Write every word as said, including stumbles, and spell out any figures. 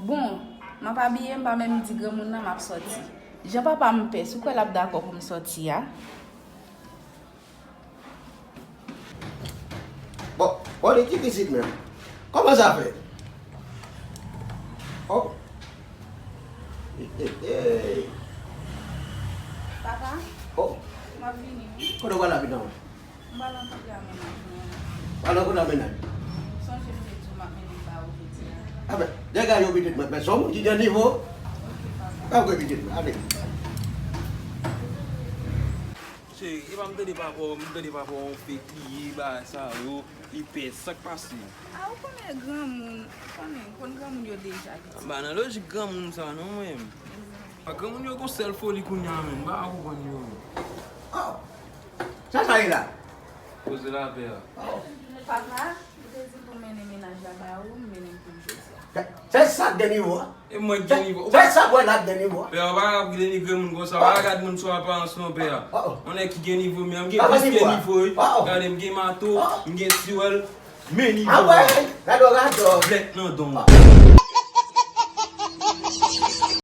Bon, m ap abiye, m pa menm di granmoun nan m ap sòti. Jan papa m pès, ou kwè l ap dakò pou m sòti a? Bon, bon, li ki pitit menm. Kòman sa fè? Oh. Hey, hey, hey. Papa, Oh, m ap vini, wi. Kote w pral la pitit mwen? M pral rankontre ak mennaj mwen. Pral rankontre ak mennaj? Sonje m te di w m ap mennen l ba ou jodi a. Aben, dega yo pitit mwen, men se yon moun ki gen nivo. Ok, papa. Pa vre pitit mwen, ale. Cheri, epa m tande papa w, m tande papa w yon fek li ye, bagay sa yo, li pès, sa k pase? A, ou konnen granmoun, ou konnen, m konn granmoun yo deja pitit. M pa nan lojik granmoun sa non mwen. A, granmoun yo gon sèl foli kounye a menm, m pa ka konprann yo. Oh. Sa sa ye la? Koze lapè a. Oh. Papa, ou te di pou m mennen mennaj la ba ou, m mennen l pou ou jodi a. Se sa k gen nivo a? E mwen k gen nivo. Se sa k wè la k gen nivo a? Pè a, ou pa ka ap denigre moun konsa, ou pa ka gad moun sou aparans non, pè a. Oh, oh. Yon nèg ki gen nivo, men m gen Papa plis ke nivo a. Nivo, wi. Oh, oh. Gade, m gen mato, Oh. M gen tiwèl, men nivo. Ah ouais, gado, gado. Blèk nan don.